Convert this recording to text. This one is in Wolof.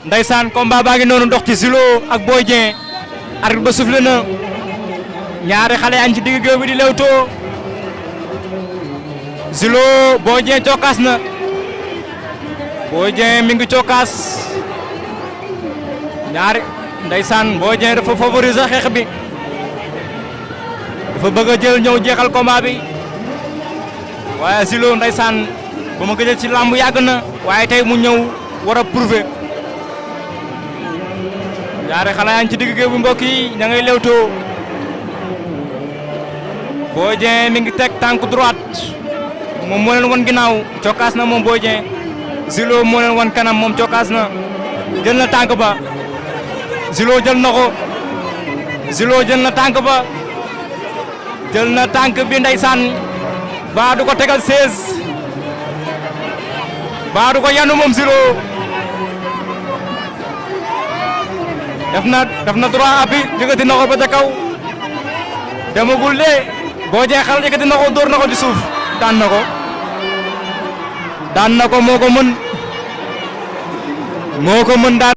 Ndeysaan combat baa ngi noonu ndox ci Zilo ak Boy Dieng arbitre ba soufflé na ñaari xale yaa ngi ci digg géew bi di lewtoo Zilo Boy Dieng cokkaas na Boy Dieng mi ngi cokkaas ñaari ndeysaan Boy Dieng dafa favoriser xeex bi dafa bëgg a jël ñëw jeexal combat bi waaye Zilo ndeysaan ba ma gëjël ci làmb yàgg na waaye tey mu ñëw war a prouver ñaari xale yaa ngi ci digg géew bi mbokk yi ña ngay lewtoo Boy Dieng mi ngi teg tànk droite moom moo leen wan ginnaaw cokkaas na moom Boy Dieng Zilo moo leen wan kanam moom cokkaas na jël na tànk ba Zilo jël na ko Zilo jël na tànk ba jël na tànk bi ndeysaan baa du ko tegal 16 baa du ko yanu moom Zilo def na droit appui yëkkati na ko ba ca kaw demagul de Boy Dieng xel yëkkati na ko dóor na ko ci suuf daan na ko moo ko mën daan